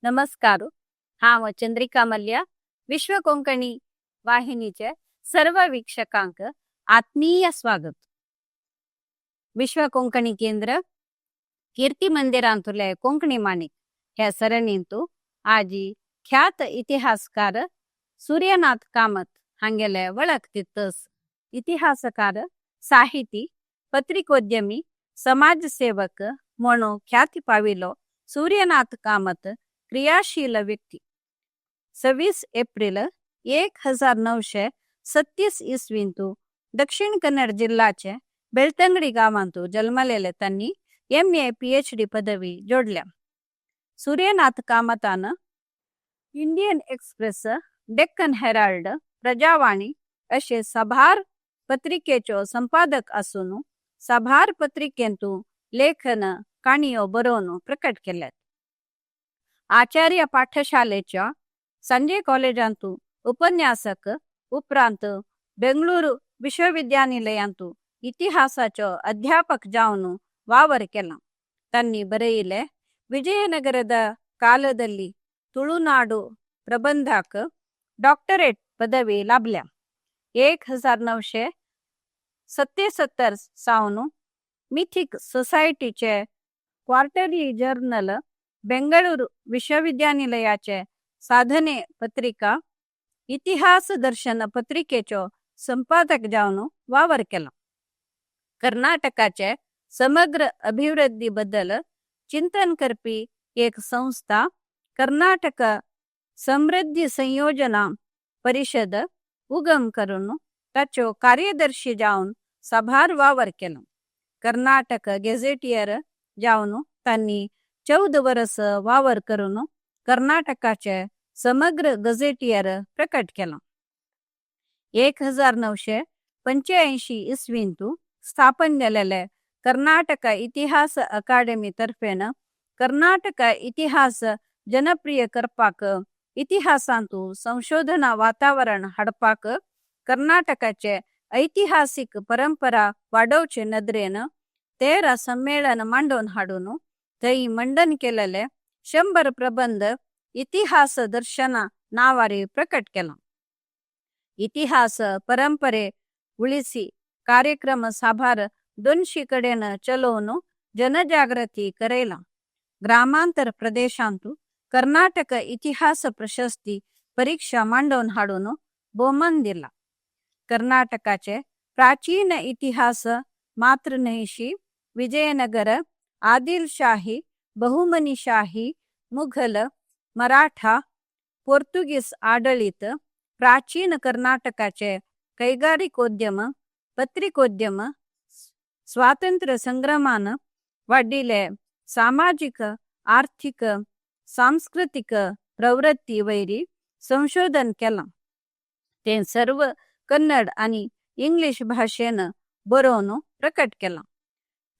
नमस्कार. हांव चंद्रिका मल्ल्या, विश्व कोंकणी वाहिनीचे सर्व वीक्षकांक आत्मीय स्वागत. विश्व कोंकणी केंद्र कीर्ती मंदिरांतुले कोंकणी माणिक ह्या सरणींतु आजी ख्यात इतिहासकार सूर्यनाथ कामत हांगेले वळख दितस. इतिहासकार, साहिती, पत्रिकोद्यमी, समाजसेवक म्हणून ख्याती पाविलो सूर्यनाथ कामत क्रियाशील व्यक्ती. 26 एप्रिल 1936 इसवींतु दक्षिण कन्नड जिल्हाचे बेಳ್ತಂಗಡಿ गावांतु जन्मलेले त्यांनी एम.ए. पीएचडी पदवी जोडल्या. सूर्यनाथ कामतान Indian Express, Deccan Herald, Prajavani अशे साबार पत्रिकेचो संपादक आसून साबार पत्रिकेंतु लेखन, काणयो बरोवन प्रकट केल्यात. आचार्य पाठशालेच्या संजय कॉलेजांतु उपन्यासक, उपरांत बेंगळुरू विश्वविद्यानिलयांतु इतिहासाचो अध्यापक जावन वावर केला. त्यांनी बरयिले "ವಿಜಯನಗರದ ಕಾಲದಲ್ಲಿ ತುಳುನಾಡು" ಪ್ರಬಂಧಾक डॉक्टरेट पदवी लाभल्या. 1977 सावन मिथिक सोसायटीचे क्वार्टरली जर्नल, बेंगळुरू विश्वविद्यानिलयाचे साधने पत्रिका, इतिहास दर्शन पत्रिकेचो संपादक जावन वावर केला. कर्नाटकाचे समग्र अभिवृद्धी बद्दल चिंतन करपी एक संस्था कर्नाटक समृद्धी संयोजना परिषद उगम करून ताचो कार्यदर्शी जावन साबार वावर केलो. कर्नाटक गेझेटियर जावन तांणी 14 वर्स वावर करून कर्नाटकाचे समग्र गझेटियर प्रकट केलां. 1985 इसवींतु स्थापन जालेले कर्नाटक इतिहास अकादेमी तर्फेन कर्नाटक इतिहास जनप्रिय करपाक, इतिहासांतु संशोधना वातावरण हाडपाक, कर्नाटकाचे ऐतिहासिक परंपरा वाडोवचे नदरेन 13 संमेलन मांडून हाडून थंय मंडन केलेले 100 प्रबंध इतिहास दर्शना नावारी प्रकट केला. इतिहास परंपरे उಳಿಸಿ कार्यक्रम साबार 200 कडेन चलोवन जनजागृती करयला. ग्रामांतर प्रदेशांतु कर्नाटक इतिहास प्रशस्ती परीक्षा मांडून हाडून भोवमान दिला. कर्नाटकाचे प्राचीन इतिहास मात्र न्हयशी विजयनगर, आदिलशाही, बहुमनीशाही, मुघल, मराठा, पोर्तुगीज आडळीत, प्राचीन कर्नाटकाचे ಕೈಗಾರಿಕೋದ್ಯಮ, ಪತ್ರಿಕೋದ್ಯಮ, ಸ್ವಾತಂತ್ರ್ಯ ಸಂಗ್ರಮಾನ वाडिल्ले सामाजीक, आर्थीक, सांस्कृतीक प्रवृत्ती वयरी संशोधन केलां. तें सर्व कन्नड आनी इंग्लीश भाशेन बरोवन प्रकट केलां.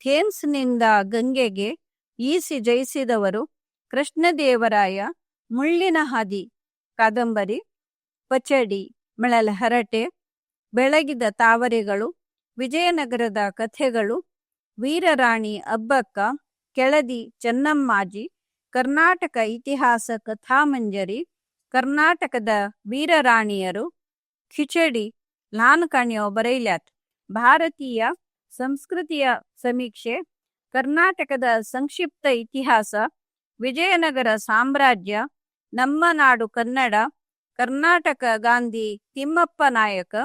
ಥೇಮ್ಸ್ನಿಂದ ಗಂಗೆಗೆ, ಈಸಿ ಜಯಿಸಿದವರು, ಕೃಷ್ಣದೇವರಾಯ, ಮುಳ್ಳಿನ ಹಾದಿ ಕಾದಂಬರಿ, ಪಚಡಿ म्हळ्यार ಹರಟೆ, ಬೆಳಗಿದ ತಾವರೆಗಳು, ವಿಜಯನಗರದ ಕಥೆಗಳು, ವೀರರಾಣಿ ಅಬ್ಬಕ್ಕ, ಕೆಳದಿ ಚೆನ್ನಮ್ಮಾಜಿ, ಕರ್ನಾಟಕ ಇತಿಹಾಸ ಕಥಾಮಂಜರಿ, ಕರ್ನಾಟಕದ ವೀರರಾಣಿಯರು, ಖಿಚಡಿ ल्हान काणयो बरयल्यात. ಭಾರತೀಯ ಸಂಸ್ಕೃತಿಯ ಸಮೀಕ್ಷೆ, ಕರ್ನಾಟಕದ ಸಂಕ್ಷಿಪ್ತ ಇತಿಹಾಸ, ವಿಜಯನಗರ ಸಾಮ್ರಾಜ್ಯ, ನಮ್ಮ ನಾಡು ಕನ್ನಡ, ಕರ್ನಾಟಕ ಗಾಂಧಿ ತಿಮ್ಮಪ್ಪ ನಾಯಕ,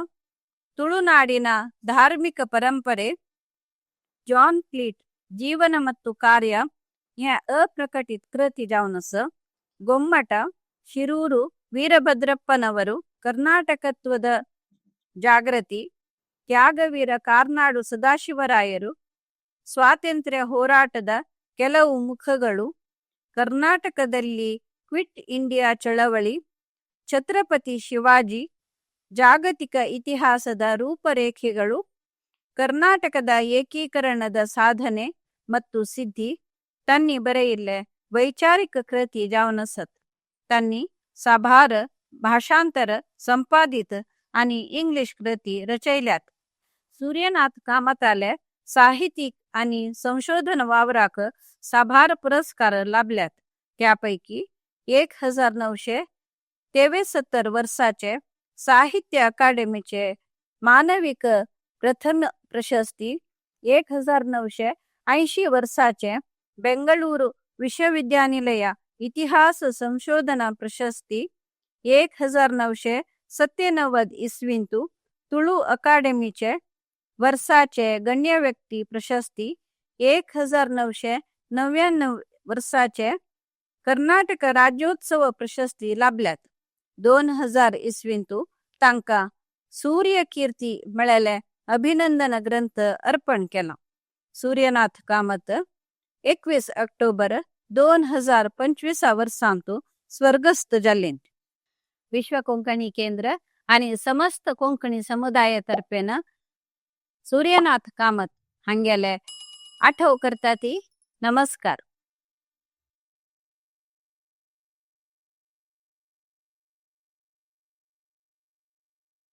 ತುಳುನಾಡಿನ ಧಾರ್ಮಿಕ ಪರಂಪರೆ, ಜಾನ್ ಕ್ಲೀಟ್ ಜೀವನ ಮತ್ತು ಕಾರ್ಯ ह्या अप्रकटीत कृती जावन आसा. ಗೊಮ್ಮಟ, ಶಿರೂರು ವೀರಭದ್ರಪ್ಪನವರು, ಕರ್ನಾಟಕತ್ವದ ಜಾಗೃತಿ, ತ್ಯಾಗವೀರ ಕಾರ್ನಾಡು ಸದಾಶಿವರಾಯರು, ಸ್ವಾತಂತ್ರ್ಯ ಹೋರಾಟದ ಕೆಲವು ಮುಖಗಳು, ಕರ್ನಾಟಕದಲ್ಲಿ ಕ್ವಿಟ್ ಇಂಡಿಯಾ ಚಳವಳಿ, ಛತ್ರಪತಿ ಶಿವಾಜಿ, ಜಾಗತಿಕ ಇತಿಹಾಸದ ರೂಪರೇಖೆಗಳು, ಕರ್ನಾಟಕದ ಏಕೀಕರಣದ ಸಾಧನೆ ಮತ್ತು ಸಿದ್ಧಿ तांणी बरयिल्ले वैचारीक कृती जावन आसात. तांणी साबार भाषांतर, संपादित आनी इंग्लीश कृती रचयल्यात. सूर्यनाथ कामताले साहित्यिक आनी संशोधन वावराक साबार पुरस्कार लाभल्यात. त्यापैकी 1973 वर्साचे साहित्य अकादेमीचे मानवीक प्रथम प्रशस्ती, 1980 वर्साचे बेंगळुरू विश्वविद्यानिलय इतिहास संशोधना प्रशस्ती, 1997 इसवींतु तुळू अकादेमीचे वर्साचे गण्य व्यक्ती प्रशस्ती, 1999 वर्साचे कर्नाटक राज्योत्सव प्रशस्ती लाभल्यात. 2000 इसवींतु तांकां सूर्यकीर्ती मेळ्ळेले अभिनंदन ग्रंथ अर्पण केला. सूर्यनाथ कामत 21 ऑक्टोबर 2025 वर्सांतु स्वर्गस्थ जाल्ले. विश्व कोंकणी केंद्र आणि समस्त कोंकणी समुदायातर्फेन सूर्यनाथ कामत हांगेले आठव करता ती. नमस्कार.